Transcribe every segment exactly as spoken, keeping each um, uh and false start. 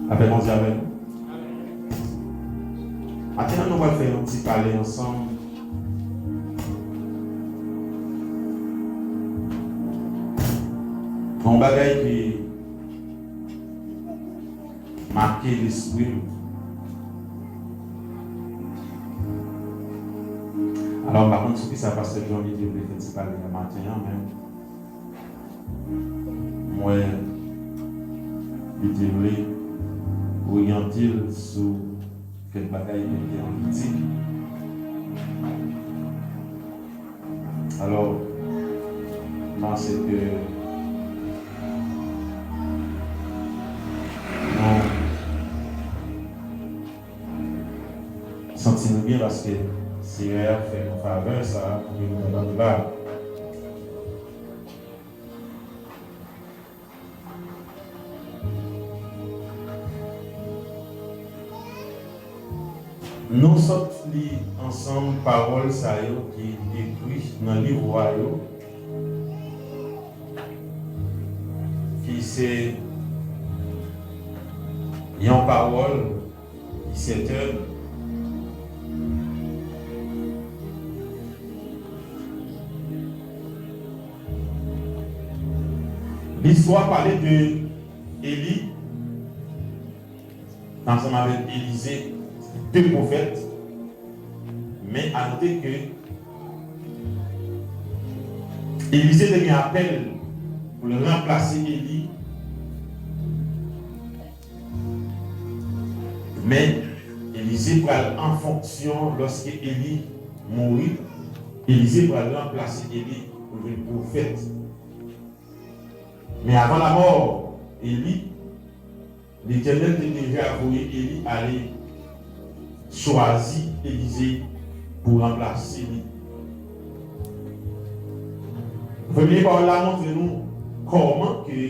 Lapè Bondye avè nou. Maten an, nou pral fè yon ti pale ansanm. Yon bagay ki make lespri m. Alò, m pa konn sou kisa Pastè Johnny te vle fè ti pale a maten an, men m wè li te vle oryante l sou kèk bagay ki te an kritik. Alò, m panse ke nou santi nou byen paske Seyè a fè nou favè sa a pou ke nou kapab la. Nou sot li ansanm pawòl sa yo ki ekri nan liv Wa yo, ki se yon pawòl ki sètèn. Listwa pale de Eli ansanm avèk Elize, de pwofèt, men anote ke Elize te gen apèl pou l ranplase Eli, men Elize pral an fonksyon lòske Eli mouri. Elize pral ranplase Eli pou l vin pwofèt. Men avan lamò Eli, Letènèl te deja voye Eli ale chwazi Elize pou ranplase li. Premye pawòl la montre nou kòman ke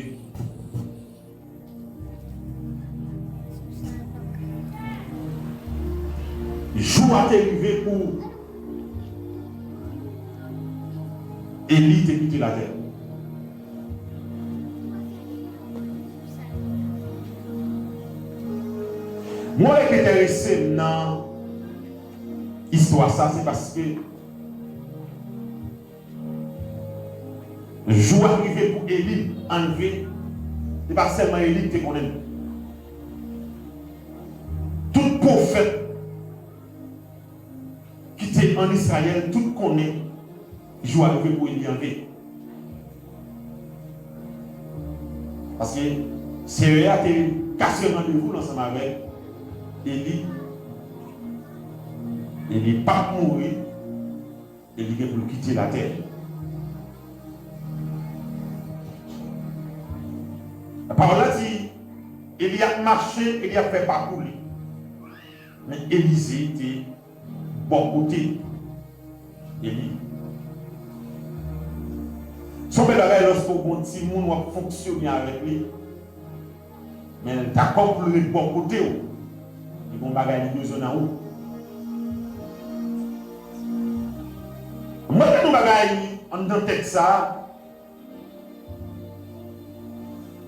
jou a te rive pou Eli te kite latè. Mwen, sa k enterese m nan istwa sa, se paske jou a rive pou Eli anlve, se pa sèlman Eli ki te konnen l. Tout pwofèt ki te ann Izrayèl, tout konnen jou a rive pou Eli anlve. Paske Seyè a te kase randevou l ansanm avèk Eli. Eli p ap mouri, Eli gen pou l kite latè. Pawòl la di, Eli ap mache, Eli ap fè pakou li. Men Elize te bò kote Eli. Se yon bèl bagay lòske w gen yon timoun w ap fonksyone avèk li, men l dakò pou l ret bò kote w. Li gen yon bagay li bezwen nan ou. Mwen gen yon bagay anndan tèks sa a.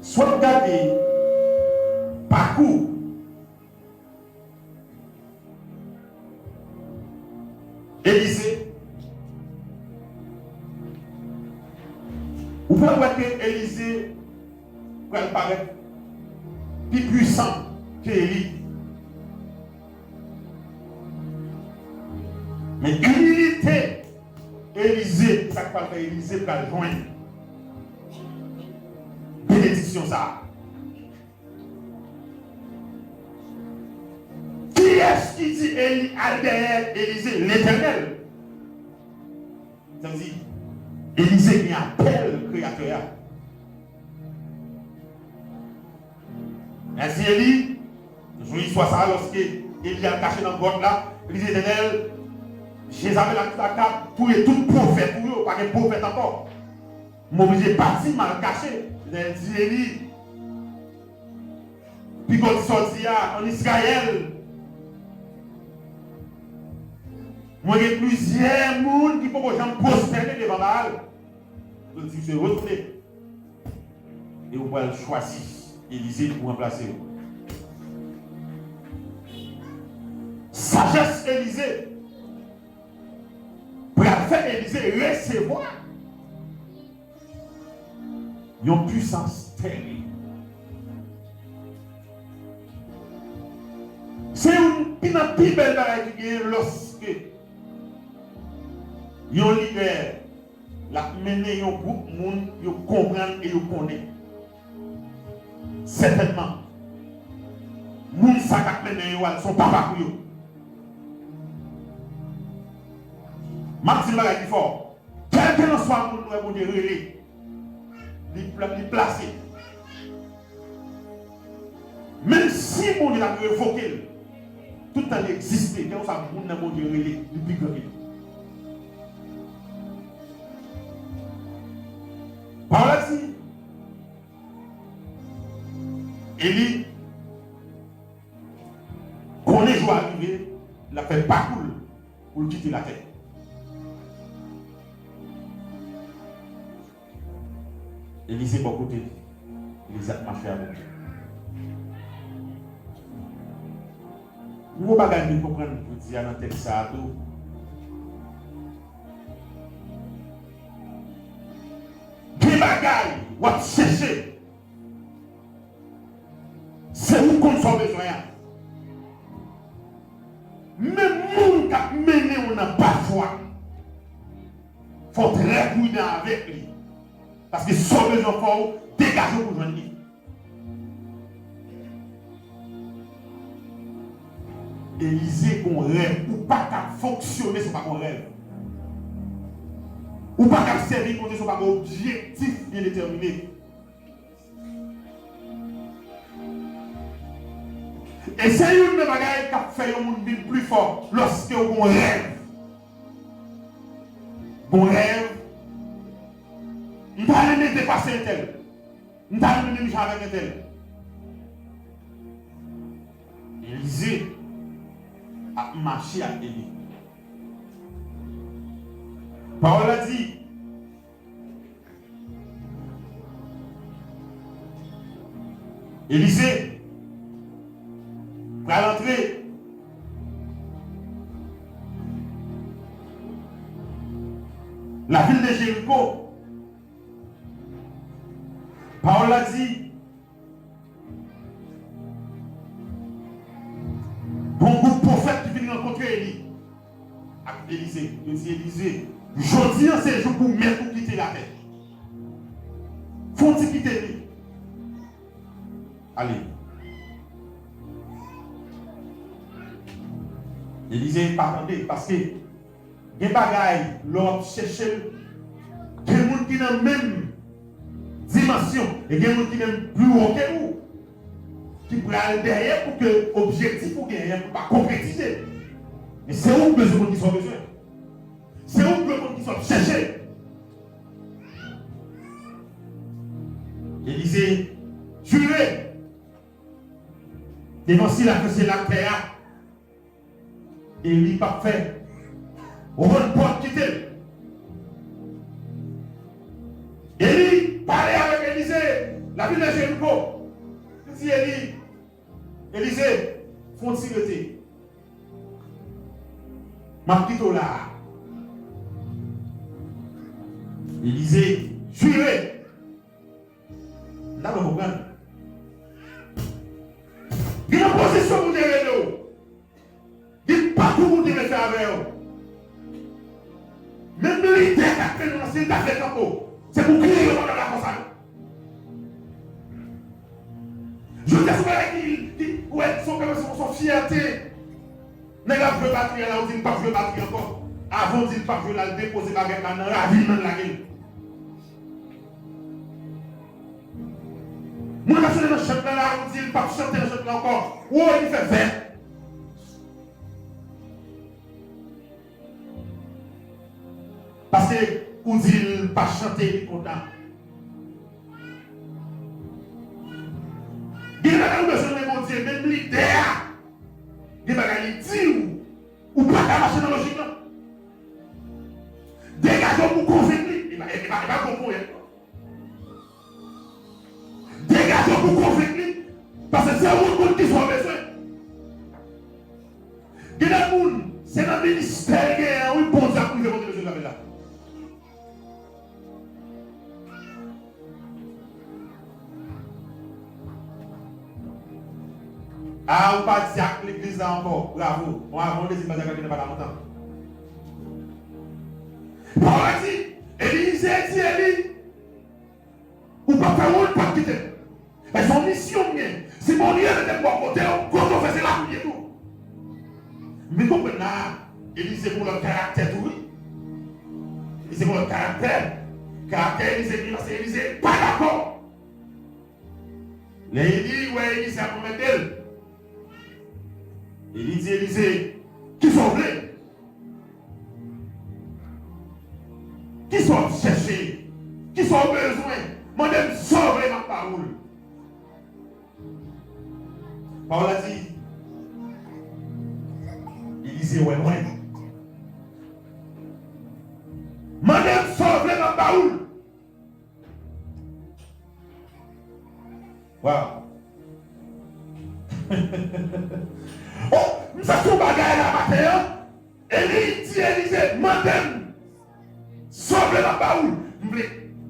Si w ap gade pakou Elize, ou pral wè ke Elize pral parèt pi pwisan ke Eli. Men imilite Elize, sa k pral fè Elize pral jwenn benediksyon sa a. Kiyès ki di Eli al dèyè Elize? Letènèl. Sa vle di, Elize gen apèl Kreyatè a. Mèsi, Eli. Nou jwenn istwa sa a, lòske Eli al kache nan gwòt la, li di, Letènèl, Jezabèl ak tout Akab touye tout pwofèt ou yo, pa gen pwofèt ankò. M oblije pati, m al kache. Letènèl di Eli, Piga w di sa w di a, ann Izrayèl, mwen gen plizyè moun ki poko janm pwostène devan Baal. Yo di, misye retounen. E ou pral chwazi Elize pou ranplase w. Sajès Elize pral fè Elize resevwa yon pwisans tèlè. Se youn nan pi bèl bagay ki genyen lòske yon lidè l ap mennen yon gwoup moun yo konprann e yo konnen. Sètènman, moun sa k ap mennen yo a, se yon papa pou yo. M ap di yon bagay ki fò. Kèlkelanswa moun nou wè Bondye rele, li pla-, li plase. Menm si Bondye t ap revoke l, tout tan li egziste, kèlkeswa moun nan Bondye rele, li pi gran ke li. Pawòl la di, Eli konnen jou a rive, l ap fè pakou l pou l kite latè. Elize bò kote l. Elize ap mache avèk li. Yon bagay nou konprann jodi a nan tèks sa a tou. Gen bagay w ap chèche. Se ou konn sa w bezwen an. Menm moun k ap mennen w nan pafwa, fò w trè pridan avèk li. Paske sa w bezwen fò w degaje w pou jwenn li. Elize gon rèv. Ou pa ka fonksyone si w pa gon rèv. Ou pa ka sèvi Bondye si w pa gon objektif byen detèmine. E se youn nan bagay k ap fè yon moun vin pli fò lòske w gon rèv. Gon rèv. M ta renmen depase entèl. M ta renmen menm jan avèk entèl. Elize ap mache ak Eli. Pawòl la di, Elize pral antre lavil de Jeriko. Pawòl la di, gon gwoup pwofèt ki vin rankontre Eli ak Elize. Yo di Elize, jodi a se jou pou mèt ou kite latè. Fò w ti kite li. Ale. Elize pa tande, paske gen bagay, lè w ap chèche l, gen moun ki nan menm dimansyon, e gen moun ki menm pi wo ke ou, ki pral dèyè pou ke objektif ou genyen pou pa konkretize. Men se ou k bezwen konn kisa w bezwen. Se ou k dwe konn kisa w ap chèche. Elize jire devan sila k fè syèl ak tè a. Eli p ap fè. Ou konn pòt kite l. Eli pale avèk Elize, lavil de Jeriko. Li di Eli, Elize, fè yon ti rete. M ap kite w la a. Elize jire. N ta dwe konprann. Gen nan pozisyon pou te rele w. Gen pakou pou te mete avè w. Menm lidè k ap mennen w, si l ta fè tankou w, se pou kriye yo pandan l ap konsa non. Jodi a, se yon bagay ki, ki, ou wè, se yon, se yon, se yon fyète. Nèg la ap jwe batri a la, ou di l p ap jwe batri ankò. Avan w di l p ap jwe la, l depoze bagèt la nan ravin nan, l lage l. Moun k ap chante nan chant lan la, ou di l p ap chante nan chant lan ankò. Woy, li fè vèt. Paske ou di l pa chante, li kontan. Gen bagay ou bezwen nan Bondye, menm lidè a, gen bagay li di w, ou pa ka mache nan lojik lan. Degaje w pou konvenk li. E pa, e pa, e pa bon ponyèt non. Degaje w pou konvenk li. Paske se ou k konn kisa w bezwen. Gen lè Ministè l genyen an, wi, Bondye ap rive kote l bezwen l ap la. A, ou pa dyak legliz la ankò. Bravo. Bon, avan w dezi pa dyak legliz la pa ta lontan. Pawòl la di, Elize di Eli, ou p ap fè wont, p ap kite m. Men se yon misyon m gen. Si Bondye mete m bò kote w, kote w fè se la pou m ye tou. M vin konprann la, Elize gon lòt karaktè tou, wi. Elize gon lòt karaktè. Karaktè Elize vini paske Elize pa dakò. Lè Eli wè Elize ap anmède l, Eli di Elize, kisa w vle? Kisa w ap chèche? Kisa w bezwen? Mande m sa w vle, m ap ba ou l. Pawòl la di, Elize wè lwen. Mande m sa w vle, m ap ba ou l. Waw. Oh, m santi yon bagay la maten an. Eli di Elize, mande m sa w vle m ap ba ou. M vle,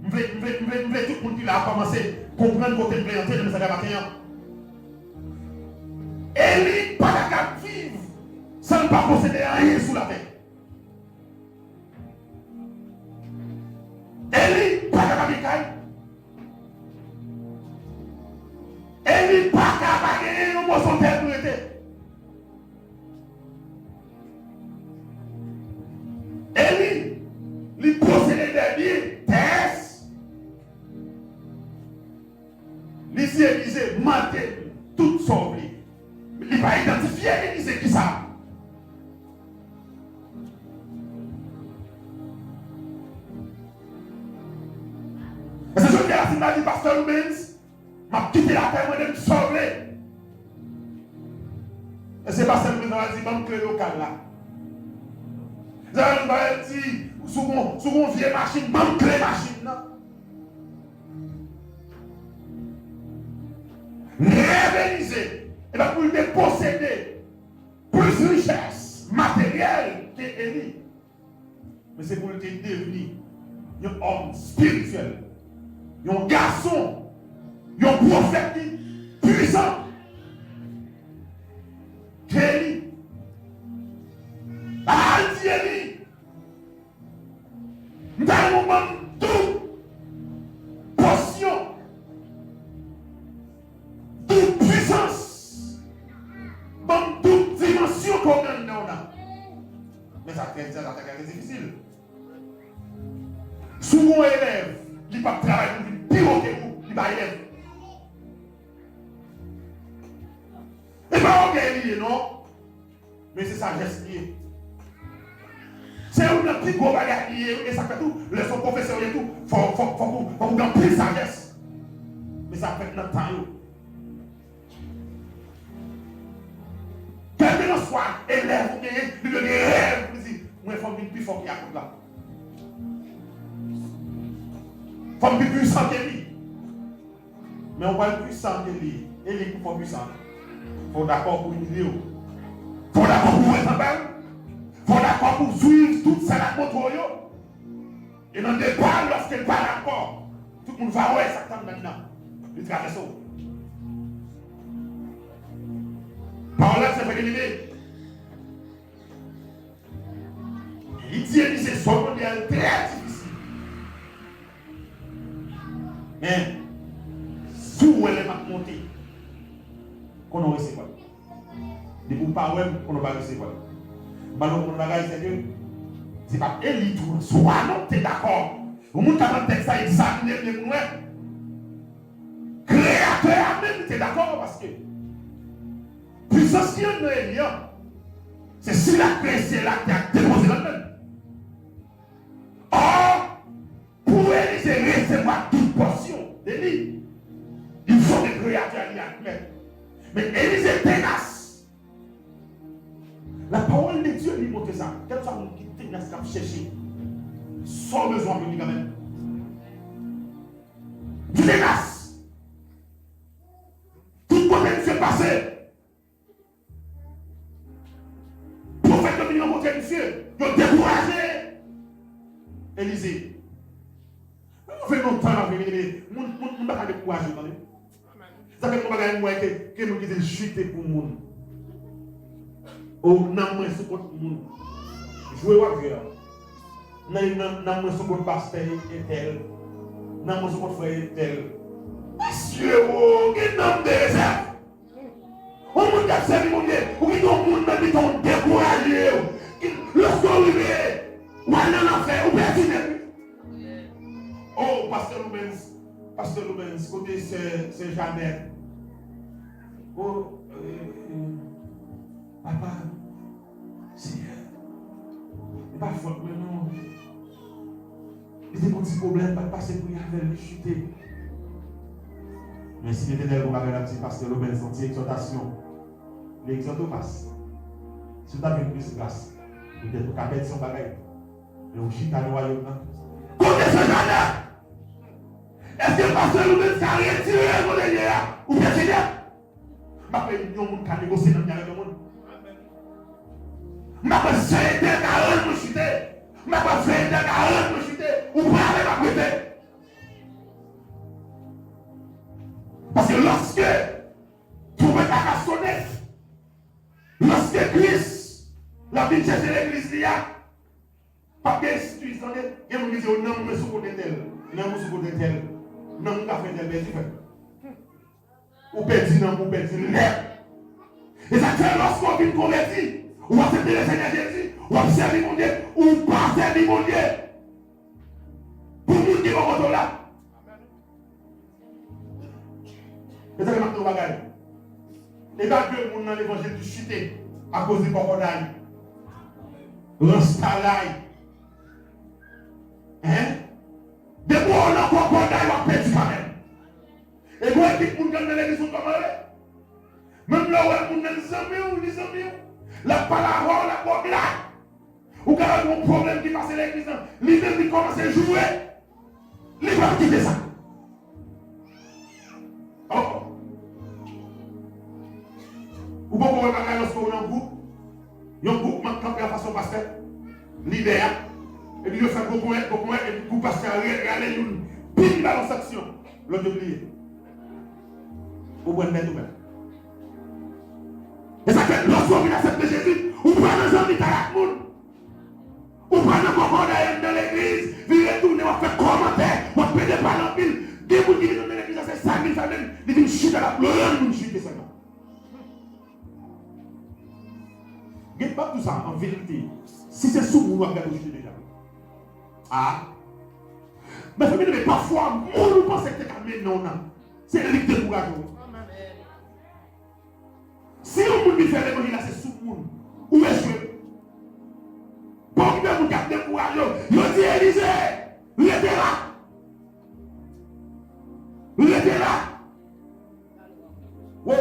m vle, m vle, m vle, m vle tout moun ki la a kòmanse konprann kote m vle antre nan mesaj la maten an. Eli pa ta ka viv san l pa posede anyen sou latè. Eli pa ka pa gen kay. Eli pa ka pa genyen yon moso tè pou rete. Eli, li posede de byen, tè. Li di Elize, mande m tout sa w vle. Li pa idantifye Elize kisa. Èske jodi a, si m ta di pastè Rubens, m ap kite lakay mwen, mande m sa w vle? Èske pastè Rubens va di, ban m kle lokal la? Èske pastè Rubens va di, si w gon, si w gon vye machin, ban m kle machin nan? Rèv Elize, e pa pou l te posede plis richès materyèl ke Eli, men se pou l te devni yon òm espirityèl, yon gason, yon pwofèt ki pwisan ke Eli. Al di Eli, m ta renmen w ban m doub pòsyon, doub pwisans, ban m doub dimansyon ke w gen anndan w la. Men sa trè, sa trè, trè difisil. Si w gon elèv, li p ap travay pou vin pi wo ke ou, li pa elèv. E pa ògèy li ye, non. Men se sajès li ye. Se youn nan pi gwo bagay li ye, wi. E sa k fè tou, lè se yon pwofesè w ye tou, fò, fò, fòk ou, fòk ou gen anpil sajès. Men sa fèt nan tan yo. Kèlkelanswa elèv ou genyen, li dwe gen rèv pou li di, mwen fò m vin pi fò ke Yakout la. Fò m pi pwisan ke li. Men ou pral pwisan ke li, e li k pou fè w pwisan. Fò w dakò pou w imilye w. Fò w dakò pou w wè zanbè w. Fò w dakò pou w swiv tout sa l ap montre w yo. E nan depa l, lòske l pa dakò, tout moun va wè sa k t anndan l nan. Li travèse w. Pawòl la, se fè gen ide. Li di Elize, sa w mande a trè difisil. Men, si w wè lè m ap monte, konnen w resevwa l. Depi w pa wè m, konnen w pa resevwa l. M ba nou yon bagay, se ke se pa Eli tou an swa non te dakò. Yon moun k ap pran tèks la, egzamine l byen pou n wè. Kreyatè a menm te dakò, paske pwisans ki anndan Eli an, se sila k kreye syèl la ki te depoze l anndan l. Ò, pou Elize resevwa tout pòsyon de li, il faut que Kreyatè a li admèt. Men Elize tenas. La parole de Dieu li montre sa. Kèlkeswa moun ki tenas, k ap chèche sa w bezwen, w ap jwenn li kanmenm. Li tenas. Tout kote misye pase, pwofèt yo vin rankontre misye, pa ka dekouraje w, tande. Sa fè m gon bagay m wè ke, ke moun ki di l chite pou moun. O, nanm mwen sou kont moun. Jwe w ap jwe a. Nan, nan, nanm mwen sou kont pastè entèl. Nanm mwen sou kont frè entèl. Mesye, o, gen nanm de rezèv. Yon moun k ap sèvi Bondye, ou gen yon moun nan mitan w dekouraje w. Lòske w rive, w al nan lanfè, ou pèdi nèt wi. O, pastè Loubens, pastè Loubens, kote sè, sè Janèt? O, e, e, papa, Senyè, e pa fòt mwen non. Li te gon ti pwoblèm, pa t pase pri avè l, li chite. Men si Letènèl gon bagay l ap di pastè Loubens, yon ti egzòtasyon, li egzòte w pas. Si w ta jwenn plis gras, petèt ou ka pèdi yon bagay. Men ou chita nan wayòm nan. Kote sè Janèt? Èske pastè Loubens ka retire l kote l ye a? Ou pèdi nèt. M pa kwè yon moun ka negosye nan avèk yon moun. M pa kwè sè entèl ka rann mwen chite. M pa kwè frè entèl ka rann mwen chite. Ou prale, m ap rete. Paske lòske twonpèt la ka sonnen, lòske Kris l ap vin chèche legliz li a, p ap gen eskiz, tande. Gen moun ki di, o, nanm mwen sou kote tèl, nanm mwen sou kote tèl. Nanm ou ka fè tèl pèdi, frè. Ou pèdi nanm ou, pèdi lè. E sa k fè lòske w vin konvèti, ou aksepte Lesenyè Jezi, w ap sèvi Bondye, ou pa sèvi Bondye pou moun ki bò kote w la. Mezanmi, m ap di yon bagay. E pa de moun nan levanjil ki chite akoz de kòkòday, rasta lay. Hein? Depi w nan kòkòday, w ap pèdi kanmenm. E gon ekip moun k anndan legliz ou kòmande. Menm lè w wè moun nan li zanmi w, li zanmi w. L ap pale avè w, l ap ba w blag. Ou ka wè gon pwoblèm ki pase legliz lan. Li menm li kòmanse joure. Li p ap kite sa. Oh. Ou poko wè bagay lòske w nan gwoup. Yon gwoup k kanpe anfas yon pastè, lidè a, epi yo fè gwo ponyèt, gwo ponyèt, epi gwoup pastè a rale youn, pim, ba l yon sanksyon. Lòt yo bliye. Ou pran nèt ou menm. E sa fè, lòske w vin aksepte Jezi, ou pa nan zanmitay ak moun. Ou pa nan kòkòday anndan legliz, vire tounen, w ap fè kòmantè, w ap pede pale anpil. Gen moun ki vin anndan legliz la, se sa l vin fè menm, li vin chita, l ap rann moun chite sèlman. Gen, m ap di w sa an verite. Si se sou moun w ap gade, w chite deja. A. Mezanmi, men pafwa, moun ou panse ki te ka mennen w nan, se li k dekouraje w. Si yon moun vin fè levanjil la, se sou moun, ou echwe. Pa okipe moun k ap dekouraje w. Yo di Elize, rete la. Rete la. Wi.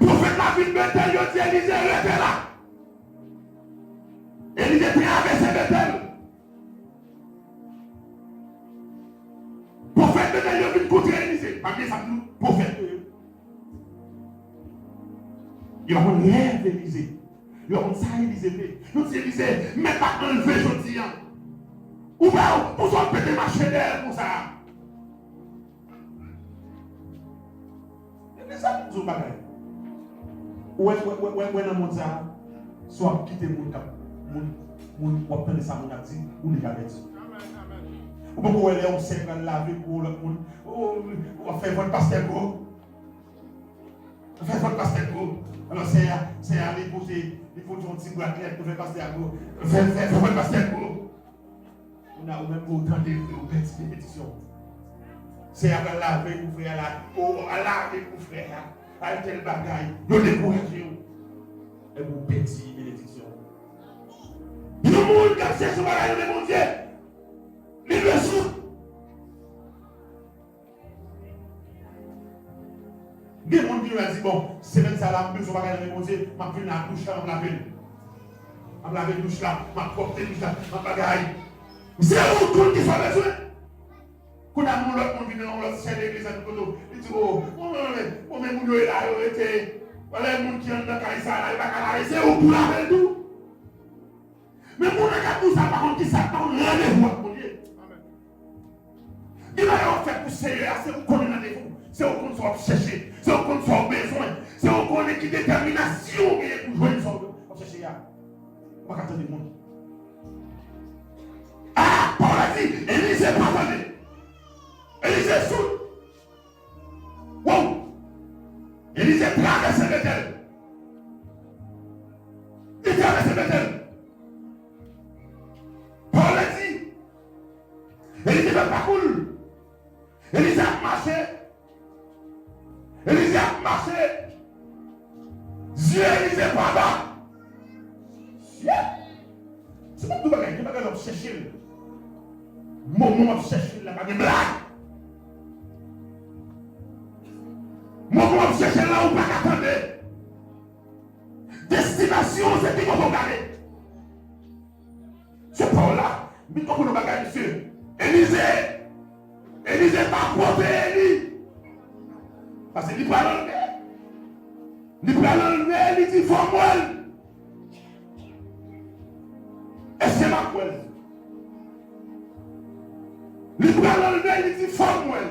Pwofèt la vin Betèl, yo di Elize, rete la. Elize travèse Betèl. Pwofèt Betèl yo vin kontre Elize. Pa bliye sa pou nou, pwofèt yo ye. Yo pa konn rèv Elize. Yo pa konn sa Elize vle. Yo di Elize, mèt la anlve jodi a. Ou wè, ou, ou sot pete mache dèyè l konsa. Mezanmi, m di w bagay. Ou wè, wè, wè, wè, wè nan mond sa, si w ap kite moun k ap, moun, moun, w ap tande sa moun ap di, ou deja pèdi. Ou poko wè lè yon sè pral lave kò lòt moun, ou, ou ap fè vant pastè gwo. Ou fè vant pastè gwo. Alò, sè a, sè a, li pote, li pote yon ti bwat lèt, ou fè pastè a gwo. Fè, fè, fè vant pastè gwo. Kounye a ou menm pou w tande vre, ou pèdi benediksyon. Sè a pral lave pou frè a la, ou al lave pou frè a, al tèl bagay, yo dekouraje w. Epi ou pèdi benediksyon. Yon moun k ap chèche yon bagay nan men Bondye, li dwe souf. Gen moun ki vin la di, bon, semèn sa la, m bezwen bagay nan men Bondye, m ap vin la, douch la, m ap lave l. M ap lave douch la, m ap pwòpte douch la, m ap bagay. Se ou konn kisa w bezwen. Kounye a, yon lòt moun vin nan yon lòt sè legliz la, kote w, li di, o, bon, men, men, bon, men moun yo la, yo rete. Wè lè moun ki anndan kay sa la, yo pa ka lave, se ou pou lave l tou. Men moun nan k ap di w sa pa konn kisa, pa konn randevou ak Bondye. Amèn. fè pou Seyè a, se ou konnen nan devan w. Se ou konn sa w ap chèche. Se ou konn sa w bezwen. Se ou konnen ki detèminasyon w genyen pou jwenn sa w ap chèche a. Ou pa ka tande moun. A, pawòl la di, Elize pa tande. Elize soud. Wow! Elize travèse Betèl. Li travèse Betèl. Pawòl la di, Elize fè pakou l. Elize ap mache. Elize ap mache. Zye Elize pa ba. Zye. Se pa tout bagay, gen bagay w ap chèche l. Moman w ap chèche l la, pa gen blag. Moman w ap chèche l la, ou pa ka tande. Destinasyon w se ki kote w gade. Se pawòl la. M vin konprann yon bagay, mesye. Elize, Elize pa pote Eli. Paske li pral anlve. Li pral anlve, li di, "Fò m wè l." Èske m ap wè l? Li pral anlve, li di, "Fò m wè l."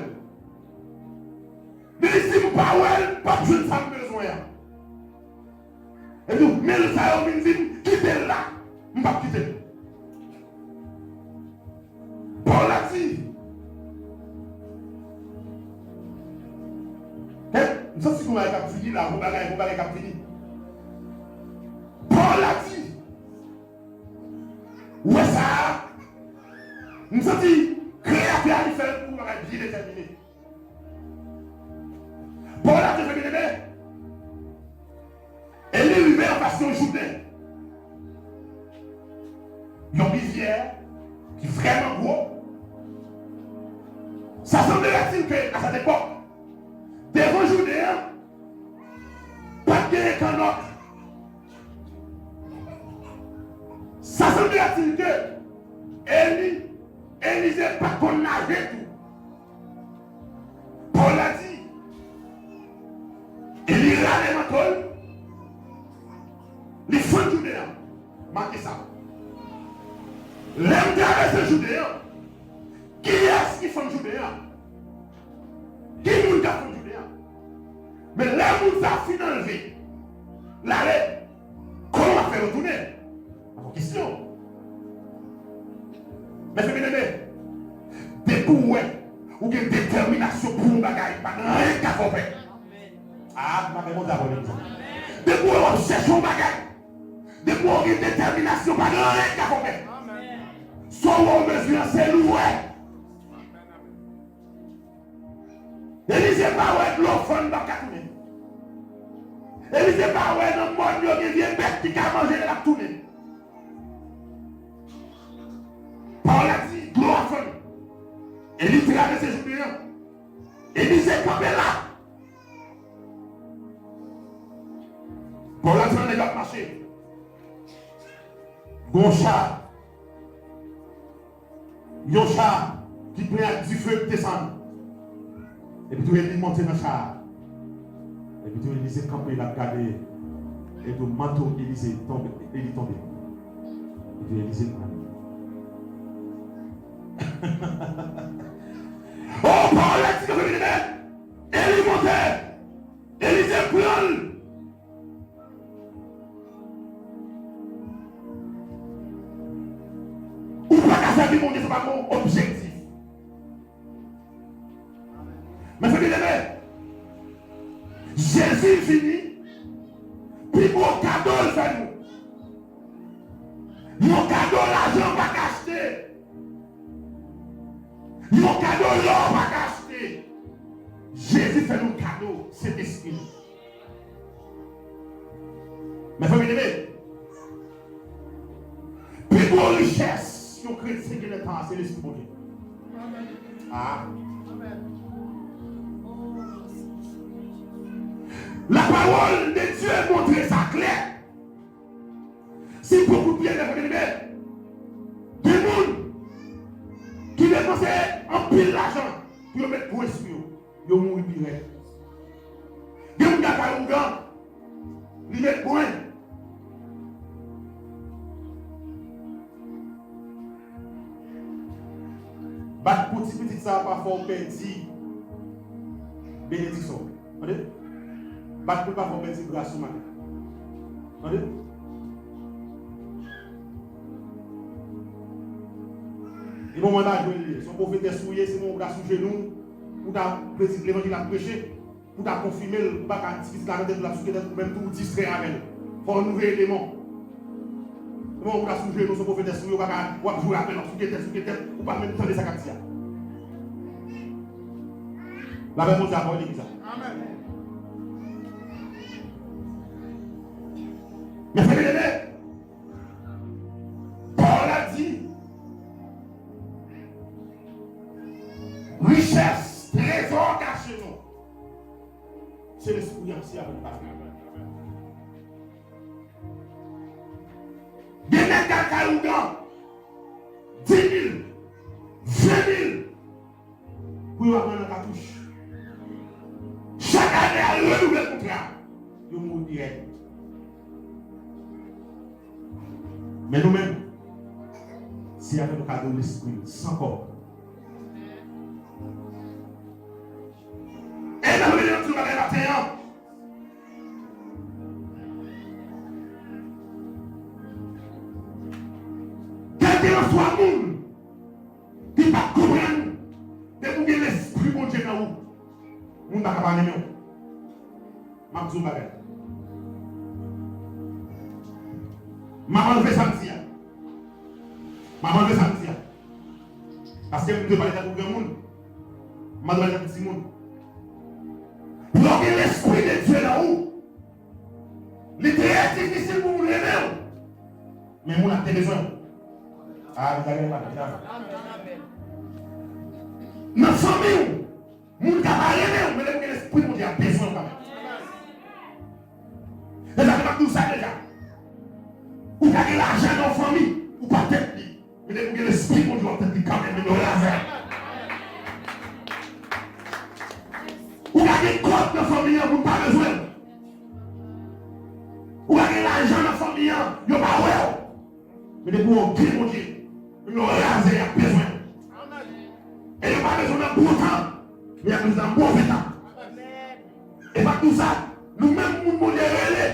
Li di, "Si m pa wè l, m p ap jwenn sa m bezwen an." Epi, men sa yo vin di m, "Kite l la." M p ap kite l. Pawòl la di, Hein? M santi gon bagay k ap vini la, gon bagay, gon bagay k ap vini. Pawòl la di, ou wè sa a? M santi Kreyatè a li fè l pou yon bagay byen detèmine. Pawòl la di, frè byeneme, e li rive anfas yon jounen. Yon rivyè ki vrèman gwo. Sa semblerait-il que, à cette époque, devan jounen an, pa t genyen kannòt. Sa semblerait-il que Eli, Elize pa t konn naje tou. Pawòl la di, e li rale manto l, li fann jounen an. Make sa. Lè m travèse jounen an, kiyès ki fann jounen an? Ki moun k ap fann jounen an? Men lè moun sa fin anlve, l ale, kòman w ap fè retounen? Yon kesyon. Mezanmi, depi w wè ou gen detèminasyon pou yon bagay, pa gen anyen k ka fè w pè. A, m ap fè Bondye abone m sa. Depi w wè w ap chèche yon bagay, depi w gen detèminasyon, pa gen anyen k ka fè w pè. Sa w wè w bezwen an, se li w wè. Elize pa wè dlo fann l p ap ka tounen. Elize pa wè nan mòn yo gen vye bèt ki ka manje l ap tounen. Pawòl la di, dlo a fann. Eli travèse jounen an. Elize kanpe la. Pawòl la di, nèg ap mache. Gon cha. Yon cha ki plen ak dife k desann. Epi tou Eli monte nan cha a. Epi tou Elize kanpe, l ap gade. Epi tou manto Elize tonbe, Eli tonbe. Epi tou Elize pran li. O, pawòl la di ke fè byeneme, Eli monte. Elize pran l. Ou pa ka sèvi Bondye san pa gen yon objektif. Mezanmi, Jezi vini, pi gwo kado l fè nou. Yon kado lajan pa ka achte. Yon kado lò pa ka achte. Jezi fè nou kado Sentespri l. Mezanmi, pi gwo richès yon kretyen gen nan tan an, se Lespri Bondye. A. La parole de Dieu montre sa klè. Si pran kout pye, mezanmi, gen moun ki depanse anpil lajan pou yo met gwo espri yo. Yo mouri pi rèd. Gen moun k ap kay ougan, li met bwen. Bat pou ti pitit sa a pa fè w pèdi benediksyon w. Tande? Bat pou l pa fè w pèdi gras ou maten. Tande? E moman ta jwenn li. Se yon pwofetès ou ye, se yon gras sou jenou, ou ta predi levanjil ap preche. Pou ta konfime l, ou pa ka ti pitit la nan tèt ou, l ap souke tèt ou, menm tou ou distrè avè l. Fò w nouvo eleman. Bon, ou ka sou jenou, se pwofetès ou ye, ou pa ka, w ap joure avè l, w ap souke tèt, souke tèt, ou pa menm tande sa k ap di a. Lapè Bondye avè w, legliz la. Amèn. Mèsi, byeneme. Pawòl la di, richès, trezò kache nou. Se lespri an, se avè l pale. Gen nèg k al kay ougan, di mil, ven mil, pou yo aprann nan katouch. Chak ane, al renouvle kontra. Yo mouri dirèk. Men nou menm, se avèk yon kado lespri, san kò. E nan mwen, yon ti bagay maten an. Kèlkelanswa moun ki pa t konprann, depi w gen lespri Bondye nan ou, moun pa ka pa renmen w. M ap di w bagay. M ap anlve sa m di a. M ap anlve sa m di a. Paske m te pale tankou granmoun. M ap pale tankou timoun. Lè w gen lespri de Dye nan ou, li trè difisil pou moun renmen w. Men moun ap te bezwen w. A, li ta gen mal, li ta. Nan fanmi w, moun ka pa renmen w, men lè w gen lespri Bondye ap bezwen w kanmenm. Se sa ke m ap di w sa deja. Ou ka gen lajan nan yon fanmi, ou pa tèt li. Men depi w gen lespri Bondye, w ap tèt li kanmenm, men yo razè. Ou ka gen kòb nan fanmi an, moun pa bezwen w. Ou ka gen lajan nan fanmi an, yo pa wè w. Men depi w gen Bondye, menm lè w razè, y ap bezwen w. E yo pa bezwen w nan bon tan, men y ap bezwen w nan move tan. E pa pou sa, nou menm moun Bondye rele,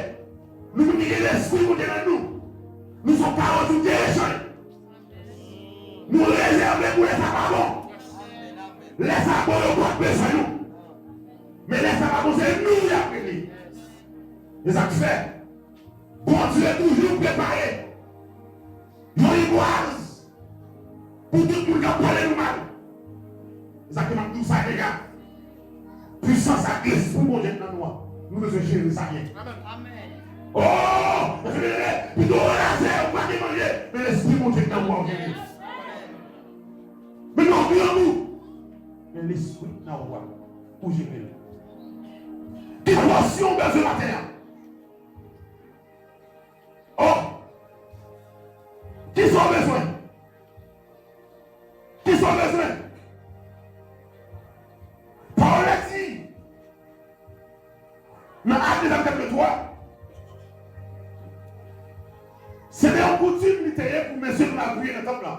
nou menm ki gen lespri Bondye nan nou, nou se yon kawòt sou de echanj. Nou rezève pou lè sa pa bon. Lè sa bon, yo p ap bezwen nou. Men lè sa pa bon, se nou y ap rele. Se sa k fè Bondye toujou prepare yon rigwaz pou tout moun k ap pale nou mal. Se sa k fè m ap di w sa deja. Pisans ak lespri Bondye k nan nou an, nou bezwen jere sa byen. Amèn. Oh! Pito w razè, ou pa gen manje, men lespri Bondye k nan ou an, ou jere. Men non, granmou. Men lespri k nan ou an, ou jere l. Ki pòsyon w bezwen maten an? Oh! Kisa w bezwen? Kisa w bezwen? Pawòl la di, nan Ak de Zam chapit twa, se te yon koutim li te ye pou mesye nou lapriyè nan tanp lan.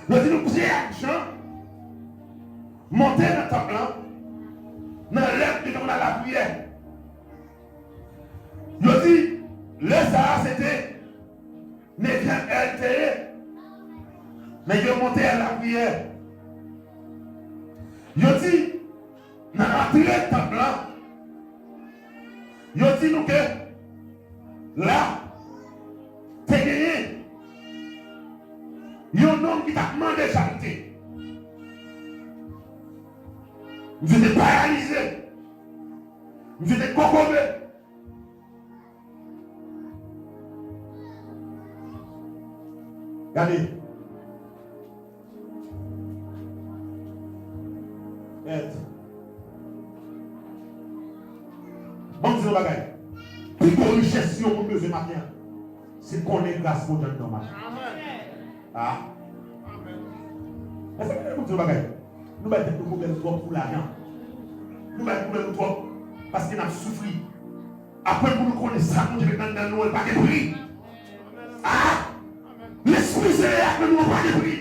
Yo di nou Pyè ak Jan monte nan tanp lan, nan lè yo te konn al lapriyè. Yo di, lè sa a, se te nevyèm è li te ye. Nèg yo monte al lapriyè. Yo di, nan antre tanp lan, yo di nou ke la te genyen yon nonm ki t ap mande charite. Misye te paralize. Misye te kokobe. Gade. Èd. Ban m di yon bagay. Pi gwo richès yon moun bezwen maten an, se konnen gras Bondye anndan w maten an. Amèn. Ah. Amèn. Èske nou konprann yon bagay? Nou bay tèt nou pwoblèm twòp pou lajan. Nou bay pwoblèm nou twòp paske n ap soufri. Aprann pou nou konnen sa Bondye met anndan nou an, li pa gen pri. Ah! Lespri Senyè a nan nou an pa gen pri.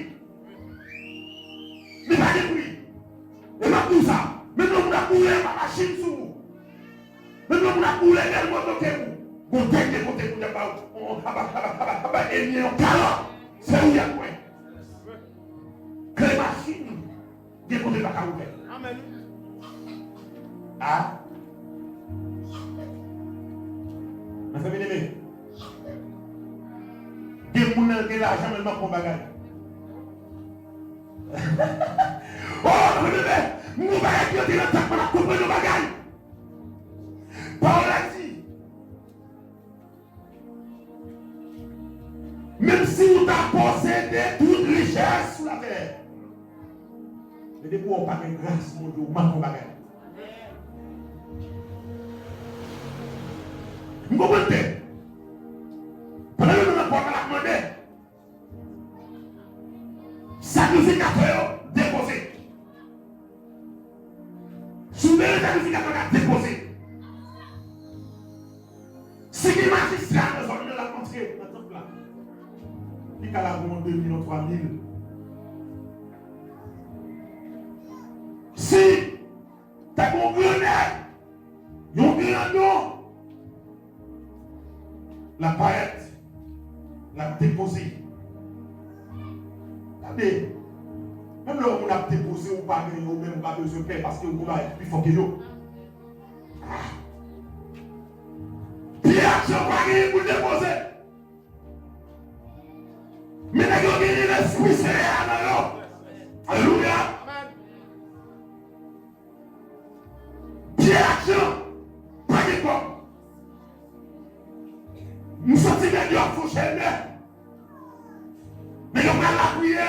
Tout sa. Menm lè moun ap boule pa machin sou ou. Menm lè moun ap boule bèl moto ke ou. Gon dènye kote moun ap ba ou. Aba, aba, aba, aba, enmi yon kalòt. Se ou y ap wè. Kle machin. Gen kote pa ka ouvè. Amèn. A. Mezanmi, gen moun nan gen lajan, men l manke yon bagay. Oh, mezanmi, gen yon bagay ki antre nan tèt mwen, m ap konprann yon bagay. Pawòl la di, menm si ou ta posede tout richès sou latè, men depi w pa gen gras Bondye, ou manke yon bagay. M konprann tè. Pandan yo nan pòt la, l ap mande, sakrifikatè yo depoze. Souveren sakrifikatè ka depoze. Si gen majistra nan zòn nan, l ap antre nan tanp la. Li ka lage yon de mil, yon twa mil. Si ta gen yon gran nèg, yon gran non, l ap parèt, l ap depoze. Tande, menm lè yon moun ap depoze, ou pa gen yo menm, ou pa bezwen pè, paske ou gen bagay ki pi fò ke yo. Ah. Pye aksyon pa gen pou depoze. Men nèg yo gen lespri Senyè a nan yo. Alelouya. Pye aksyon pa gen kòb. M santi nèg yo ap fonksyone. Nèg yo pral lapriyè.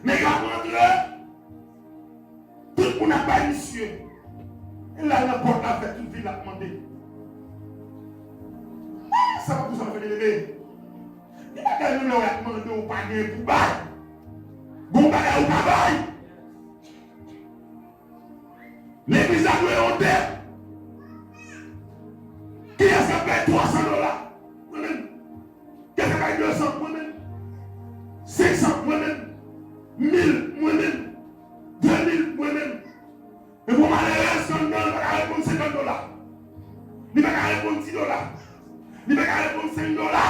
Nèg yo ap rantre. Tout moun ap bay misye. E la nan pòt la fè tout vil ap mande. Ah, sa pa pou sa fè leve. Gen bagay menm lè w ap mande ou pa gen pou bay. Gon bagay ou pa bay. Legliz la dwe onte. Kiyès k ap bay twa san dola? Mwen menm. Kiyès k ap bay de san? Mwen menm. Senk san? Mwen menm. Mil? Mwen menm. De mil? Mwen menm. Men gon malerèz anndan, li pa ka reponn senkant dola. Li pa ka reponn dis dola. Li pa ka reponn senk dola.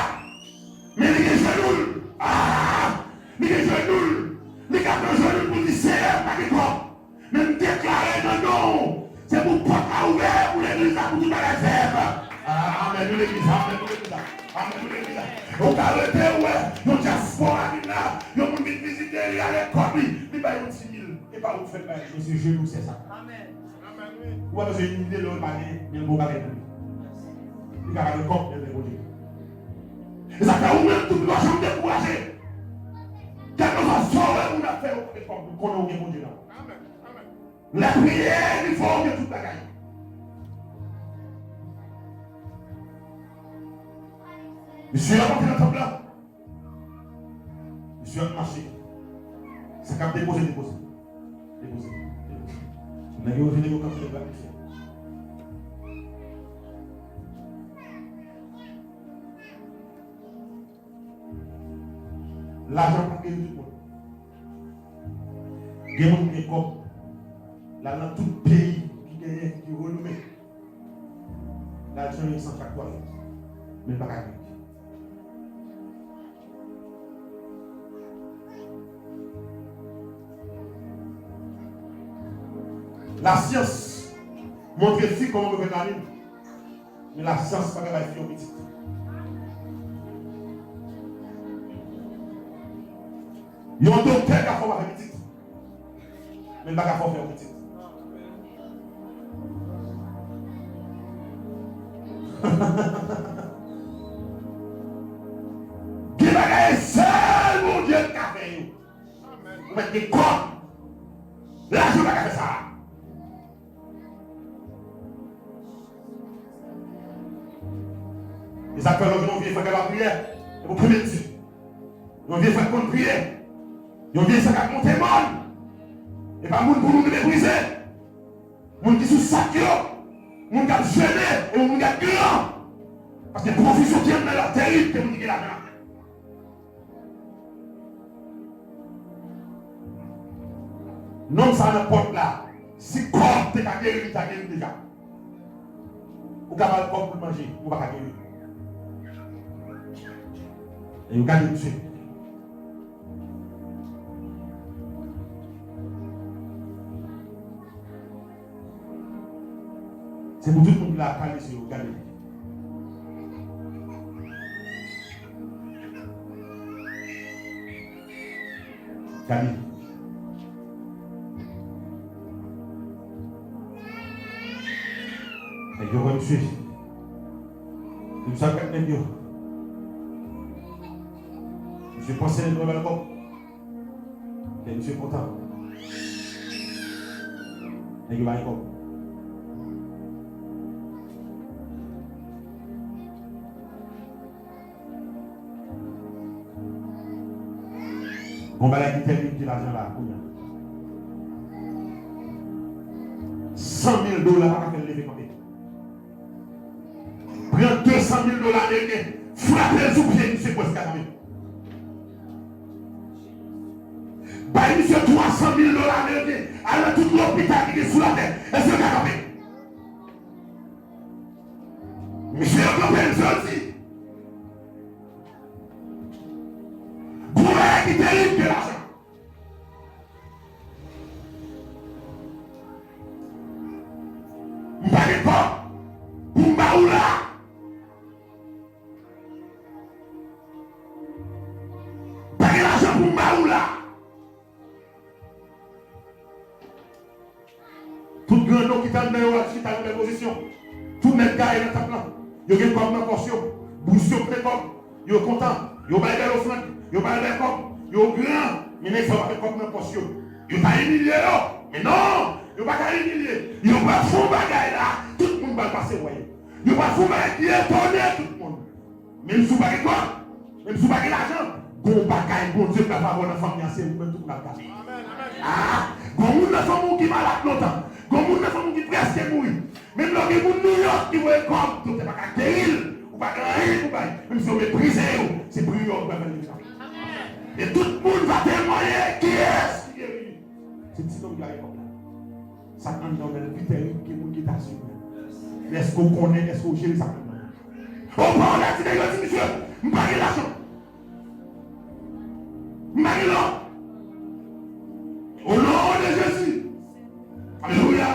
Men li gen jenou l. Ah! Li gen jenou l. Li ka pran jenou l pou l di, Seyè, m pa gen kòb. Men m deklare nan non w, se pou pòt la ouvè pou legliz la, pou tout bagay fèt. Ah, amèn, yon legliz, amèn, yon legliz la. Amèn, yon legliz la. Ou ka rete, ou wè, yon dyaspora vin la, yon moun vin vizite, li ale kòb li, li bay yon ti mil. E pa ou k fè l bay, men se jenou w sè sa. Amèn. Ou pa bezwen imilye lè w pa gen, men bon bagay pou li. Li ka pa gen kòb, men l gen Bondye. E sa fè ou menm tou, ou pa janm dekouraje. Kèlkeswa sa w wè moun ap fè, ou pa gen kòb, ou konnen ou gen Bondye nan ou. Amèn. Amèn. Lapriyè, li fè w gen tout bagay. Mesye ap antre nan tanp la. Mesye ap mache. Sa k ap depoze, depoze. Depoze. Depoze. Nèg yo vini, yo kanpe, yo ap mache. Lajan pa gen tout moun. Gen moun ki gen kòb. L al nan tout peyi ki genyen, ki renome. L al chanje san chak twa jou. Men l pa ka gen. Lasyans montre fi kòman pou fè lamin. Men lasyans pa ka bay fi yon pitit. Yon doktè ka fè w pa fè pitit. Men l pa ka fè w fè yon pitit. Gen bagay sèl Bondye k ka fè yo. Ou mèt gen kòb. Lajan pa ka fè sa. E sa k fè lè w jwenn yon vye frè k ap lapriyè, epi w kenbe l di. Yon vye frè k konn priye. Yon vye frè k ap monte mòn. E pa moun pou nou meprize. Moun ki sou sak yo. Moun k ap jene, e moun k ap gran. Paske pwovizyon ki anndan yo ap terib ke moun ki gen lajan. Nonm sa nan pòt la, si kòb te ka geri, li ta geri deja. Ou ka ba l kòb pou l manje, ou pa ka geri. E yo gade misye. Se pou tout moun ki la kale je yo, gade. Gade. Nèg yo wè misye. Misye ap gade nèg yo. Misye panse nèg yo ba l kòb. Lè misye kontan. Nèg yo ba l kòb. Gon bagay ki tèlib ki lajan la kounye a. San mil dola pa ka fè l leve kanpe. Pran de san mil dola ameriken, frape l sou pye misye prèske kanpe. Bay misye twa san mil dola ameriken, al nan tout lopital ki gen sou latè, èske yo ka kanpe? Misye yo kanpe, misye yo di, gon bagay ki tèlib ke lajan. M pa gen kòb pou m ba ou la. M pa gen lajan pou m ba ou la. Tout gran nonm ki t anndan yo ap chita nan bèl pozisyon. Tout nèg gaye nan tanp lan. Yo gen kòb nan pòch yo. Bous yo plen kòb. Yo kontan. Yo bay bèl ofrann. Yo bay bèl kòb. Yo gran. Men nèg sa yo pa gen kòb nan pòch yo. Yo ta imilye yo. Men non! Yo pa ka imilye. Yo pral fè yon bagay la. Tout moun pral pase wè yo. Yo pral fè yon bagay ki etone tout moun. Menm si w pa gen kòb, menm si w pa gen lajan, gon bagay Bondye pral fè avè w nan fanmi an, se ou menm tout moun ap gade. Ah, gon moun nan fanmi w ki malad lontan. Gon moun nan fanmi w ki prèske mouri. Menm lè w gen moun Nouyòk ki voye kòb, doktè pa ka geri l, ou pa gen anyen pou bay. Menm si yo meprize yo, se priyè w ki pral fè l vin kanpe. E tout moun va temwaye kiyès ki geri li. Se ti nonm ki pa gen kòb la. Sa k anndan w menm pi tèrib ke moun ki ta swiv la. Men èske w konnen, èske w jere sa k anndan w? O, pawòl la di nèg yo di misye, m pa gen lajan. M pa gen lò. O non de Jezi. Alelouya.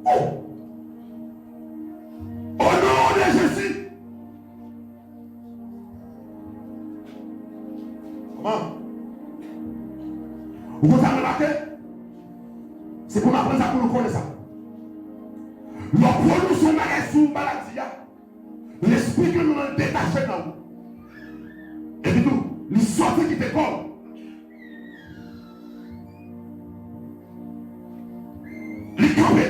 O. O non de Jezi. Kòman? Ou konn sa m remake? Se pou m aprann sa pou nou konnen sa. Lè w pwononse yon bagay sou maladi a, lespri ke nou nan detache nan ou. Epi tou, li sòti kite kò w. Li kanpe.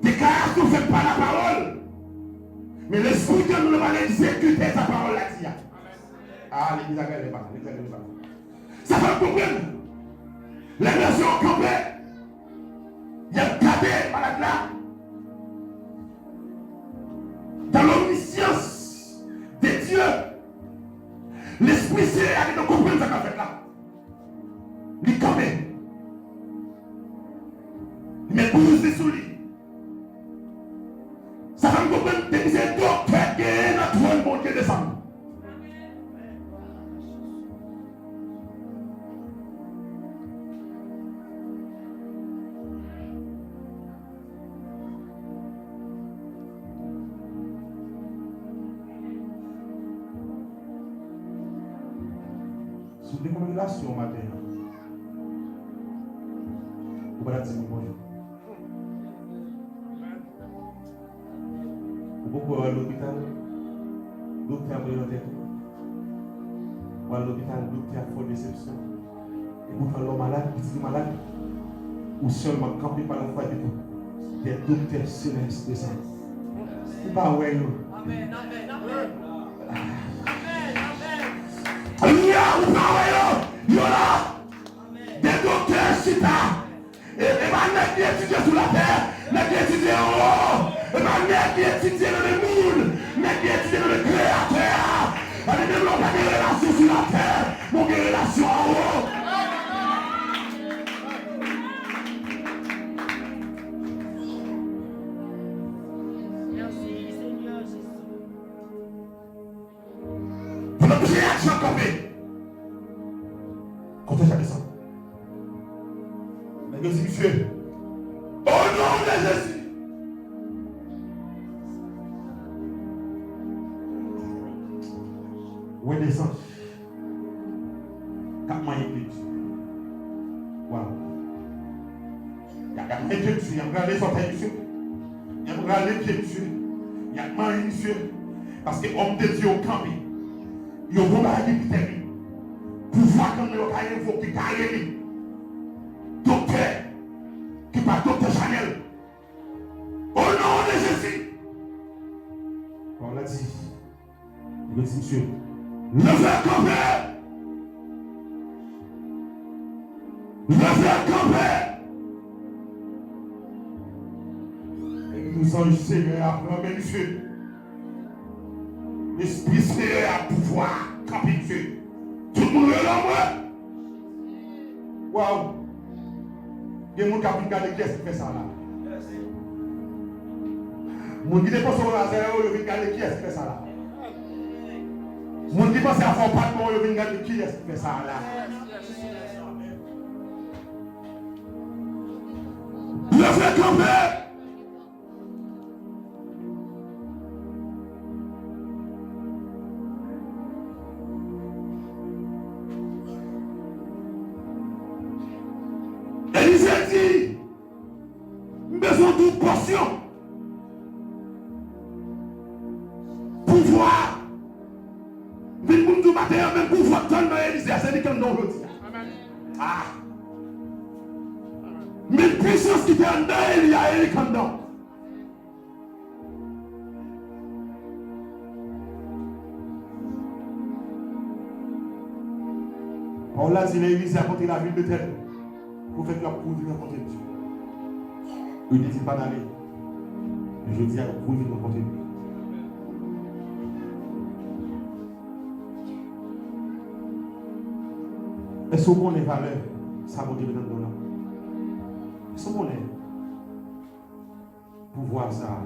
Deklarasyon fèt pa lapawòl. Men lespri ke nou nan pral egzekite sa pawòl la di a. Ah, legliz la gade pa, legliz la gade pa. Sa fè m konprann. Lè mesye yo kanpe, y ap gade malad la. Dans l'omniscience de Dieu, Lespri Senyè a gentan konprann sa k ap fèt la. Li kanpe. Li met blouz li sou li. Sa fè m konprann depi se doktè k genyen nan twòn Bondye desann. Si w te konn relasyon w maten an, ou pa t ap di moun bonjou. Ou poko al lopital, doktè ap ri nan tèt ou. Ou al lopital, doktè ap fè w desepsyon. E poutan lè w malad, pitit ou malad, ou sèlman kanpe pa lafwa epi tou. Des docteurs célestes desann. Ou pa wè yo. Amèn, amèn, amèn. Amèn, amèn. Alelouya, ou pa wè yo. Yo la. Amèn. Des docteurs chita. E, e pa nèg ki etidye sou latè, nèg ki etidye anwo. E pa nèg ki etidye nan men moun, nèg ki etidye nan men Kreyatè a. Gade, menm lè w pa gen relasyon sou latè, men w gen relasyon anwo. Kote sa desann? Nèg yo di misye, au nom de Jésus, wè de zanj k ap manyen pye misye. Waw. Y ap, y ap manyen pye misye, y ap rale zòtèy misye. Y ap rale pye misye. Y ap manyen misye. Paske òm de Dye yo kanpe. Yo gon bagay ki pi tèb. Pouvwa kanmenm yo ka envoke, ka rele. Doktè, ki pa doktè Chanèl. Au nom de Jésus. Pawòl la di, li di misye, leve kanpe! Leve kanpe! Epi zanj Senyè a pran men misye. Lespri Senyè a pouvwa kanpe misye. Tout moun rele anmwe. Waw! Gen moun k ap vin gade kiyès ki fè sa la. Moun ki te panse w razè yo, yo vin gade kiyès ki fè sa la. Moun ki panse afè w pa t bon, yo vin gade kiyès ki fè sa la. Leve kanpe! Elize di, m bezwen yon pòsyon pouvwa. Vin pou m di w maten an, menm pouvwa k te anndan Elize a, se li k anndan w jodi a. Ah! Menm pwisans ki te anndan Eli a, e li k anndan w. Pawòl la di, lè Elize a pote lavil Betèl, pwofèt yo ap kouri vin rankontre misye. Yo te di l pa t ale. Men jodi a, yo kouri vin rankontre l. Èske w konnen valè sa Bondye mete anndan w lan? Èske w konnen? Pouvwa sa a,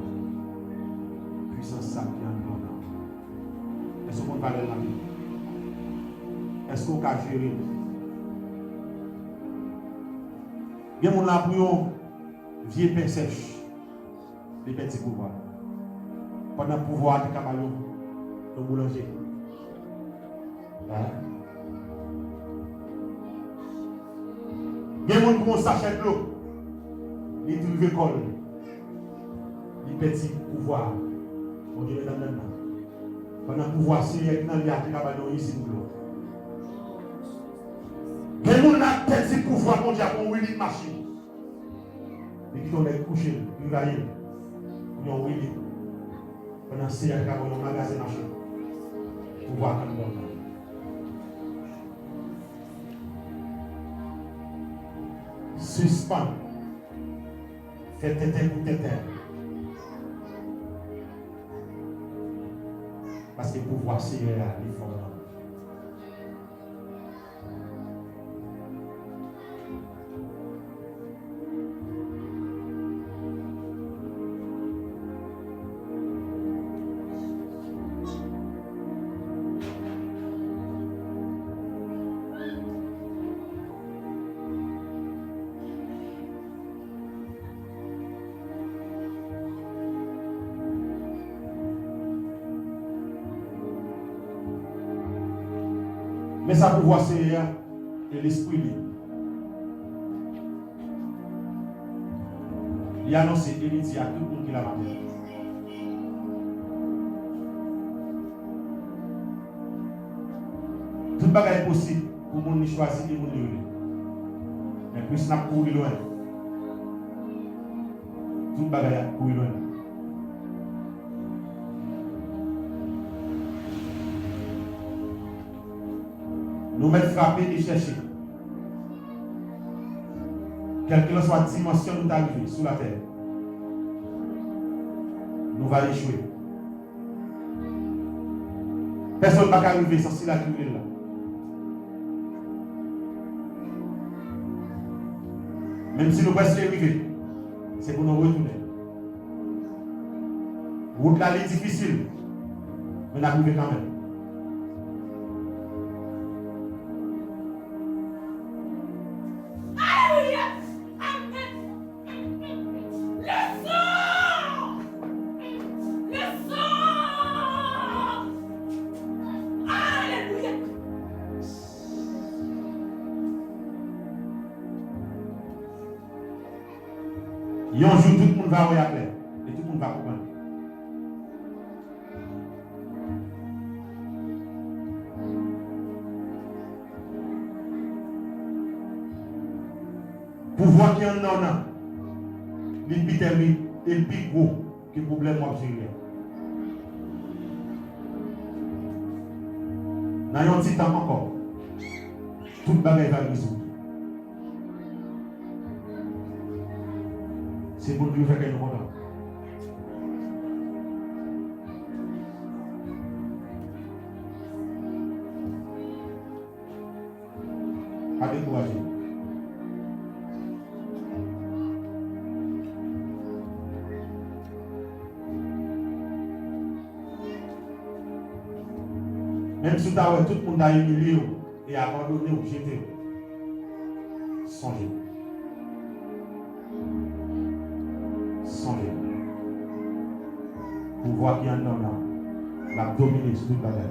pwisans sa a ki anndan w lan, èske w konn valè l nan vi w? Èske w ka jere l? Gen moun la pou yon vye pen sèch, li pèdi pouvwa. Pandan pouvwa a te ka ba l yon, yon boulanje. Gen moun pou yon sachè dlo, li drive kò l, li pèdi pouvwa Bondye met anndan l lan. Pandan pouvwa Senyè ki nan li a te ka ba l yon izin dlo. Gen moun la pèdi pouvwa Bondye ak yon wiling machin. Li kite yon nèg kouche l, li rayi l. Yon wili. Pandan Senyè a te ka ba w yon magazen machin. Pouvwa k anndan w lan. Sispann fè tenten pou tenten. Paske pouvwa Senyè a, li fò nan ou. Men sa pouvwa Senyè a e lespri li. Li anonse e li di a tout moun ki la maten. Tout bagay posib pou moun li chwazi e moun li rele. Men plis n ap kouri lwen, tout bagay ap kouri lwen. Nou mèt frape e chèche. Kèlkelanswa dimansyon nou ta rive sou latè, nou va echwe. Pèsonn pa ka rive san sila ki rele l la. Menm si nou prèske rive, se pou nou retounen. Wout la, li difisil, men n ap rive kanmenm. Yon jou, tout moun va wè aklè. E tout moun va konprann. Pouvwa ki anndan w nan, li pi tèmik e li pi gwo ke pwoblèm w ap jere a. Nan yon ti tan ankò, tout bagay va rezoud. Se pou nou fè kè nou kontan. Pa dekouraje. Menm si w ta wè tout moun ta imilye w e abandone w, jete w, sonje. Sonje. Pouvwa ki anndan w nan, l ap domine sou tout bagay.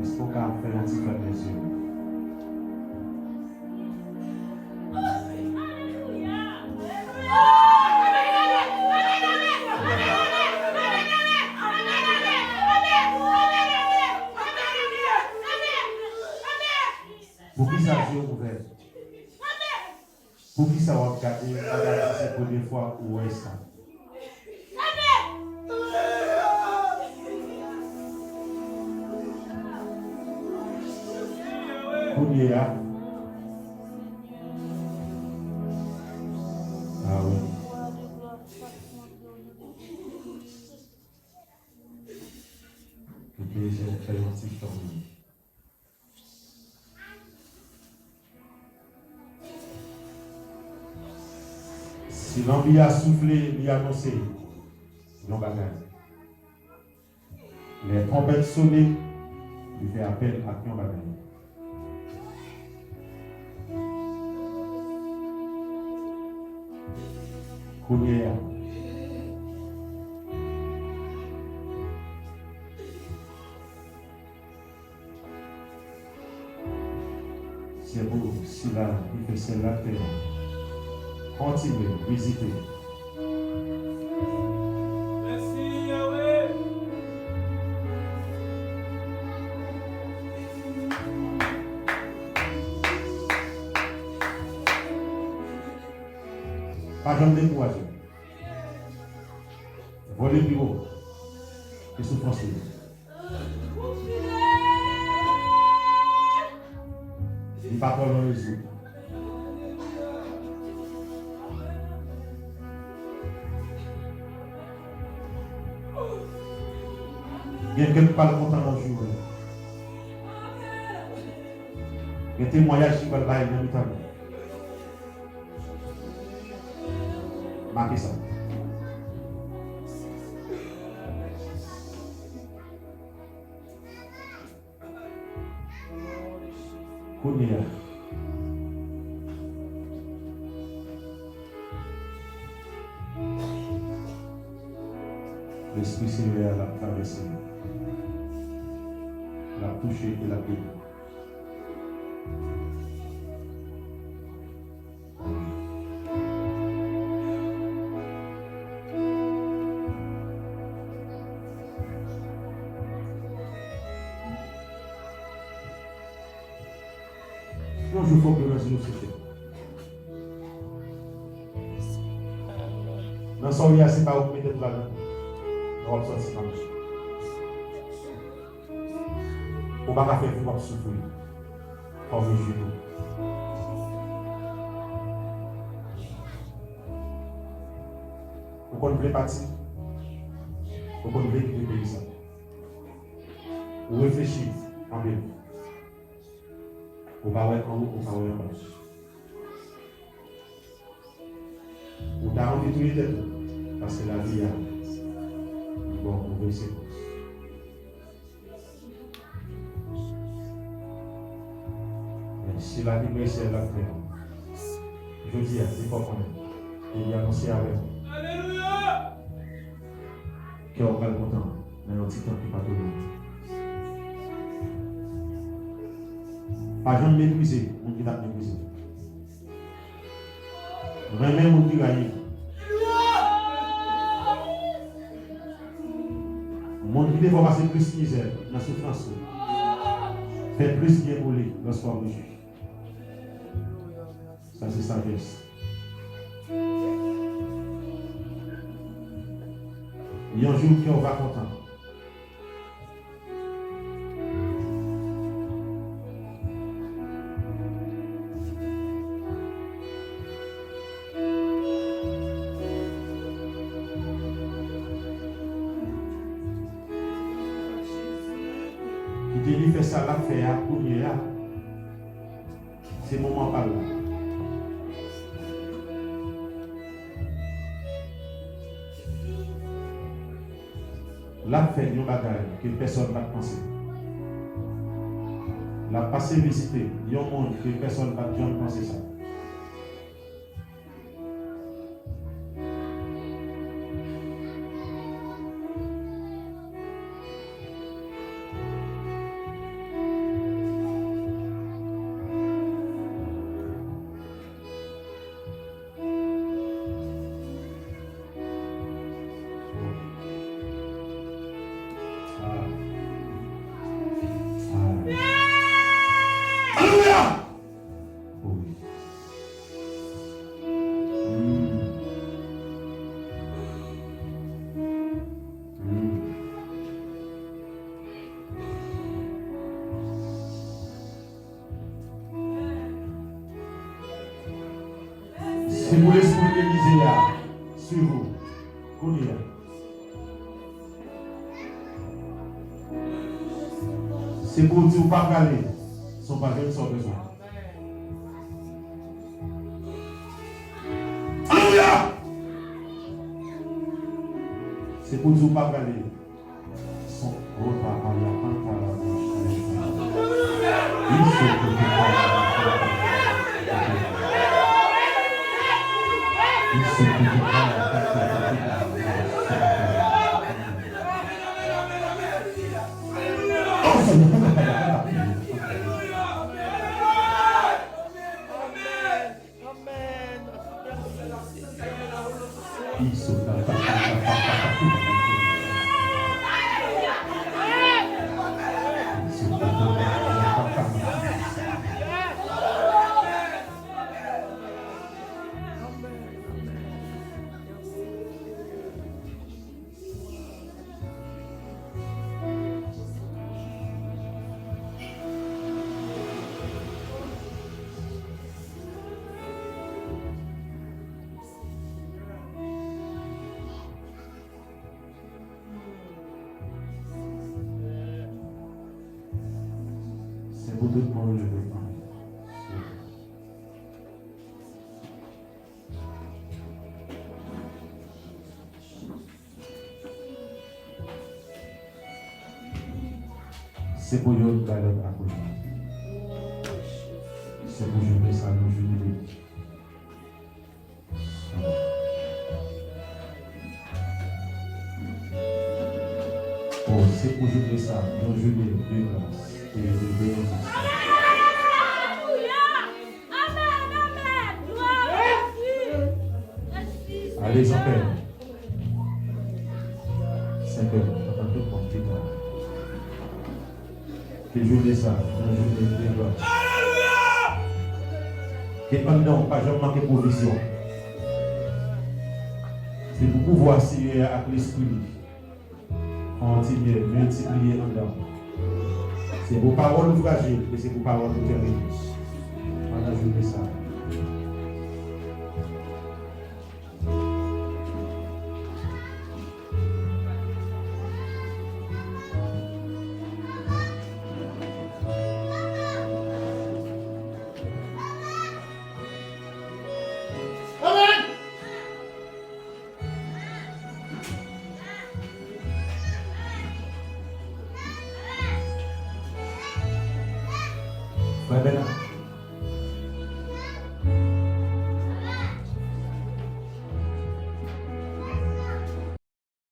Èske w ka fè yon ti flèt lèzye w? Poukisa zye w ouvè? Poukisa w ap gade bagay si se premye fwa ou wè sa? Kounye a. Ah wi. Ou bezwen fè yon ti tan. Si lanbi a soufle, li anonse yon bagay. Lè twonpèt sone, li fè apèl ak yon bagay. Kounye a, se pou sila ki fè syèl la, tè a. Kontinye vizite. Mèsi, Yahweh. Pa janm dekouraje. Vole pi wo ke soufrans ou yo. Li pa twò lwen rezoud. Gen kèk pral kontan nan jou yo. Gen temwayaj ki pral bay nan mitan nou. Make sa. Kounye a, Lespri Senyè a l ap travèse nou. L ap touche e l ap beni. Yon jou fòk yo nan inosite. Nan sa w ye a, se pa ou ki mete m ladan. Nan w ap sòti nan. Ou pa ka fè vi w ap soufri. Fò w rejwi tou. Ou konn vle pati. Ou konn vle kite peyi sa. Ou reflechi anpil. Ou pa wè anwo, ou pa wè anba. Ou ta anvi touye tèt ou, paske lavi a, li ba w move sekans. Men sila ki prese l ap fè. Jodi a, li fè w konnen. E li anonse avè w. Alelouya! Kè w pral kontan. nan yon ti tanp ki pa twò lwen. Pa janm meprize moun ki t ap meprize w. Renmen moun ki rayi w. Moun ki te fè w pase plis mizè nan soufrans ou, fè plis byen pou li lòske w ap reji. Sa se sajès. Yon jou kè w va kontan. Kite li fè sa l ap fè a kounye a. Se moman pa l la. L ap fè yon bagay ke pèsòn pa t panse. L ap pase vizite yon moun ke pèsòn pa t janm panse sa. Alelouya! Wi. Mm. Mm. Se pou lespri Elize a swiv ou kounye a. Se pou w di w pa prale san w pa jwenn sa w bezwen. Alelouya! Se pou w di w pa prale. Amen. Se pou tout moun leve kanpe. Se pou yo bay lòt aplozman. Se pou jounen sa nou jibile. Oh, se pou jounen sa nou jibile de gras e de benediksyon. Alelouya! Amèn, amèn! Glwa a Jezi! Mèsi, Senyè! Ale, Jean-Pierre. Senyè, antan tout moun ki la. Ke jounen sa, yon jounen de glwa. Ke anndan w pa janm manke pwovizyon. Se pou pouvwa Senyè a ak Lespri li kontinye miltipliye anndan w. Se pou pawòl ou frajil, e se pou pawòl ou tèrible. Pandan jounen sa. Frè Bèna.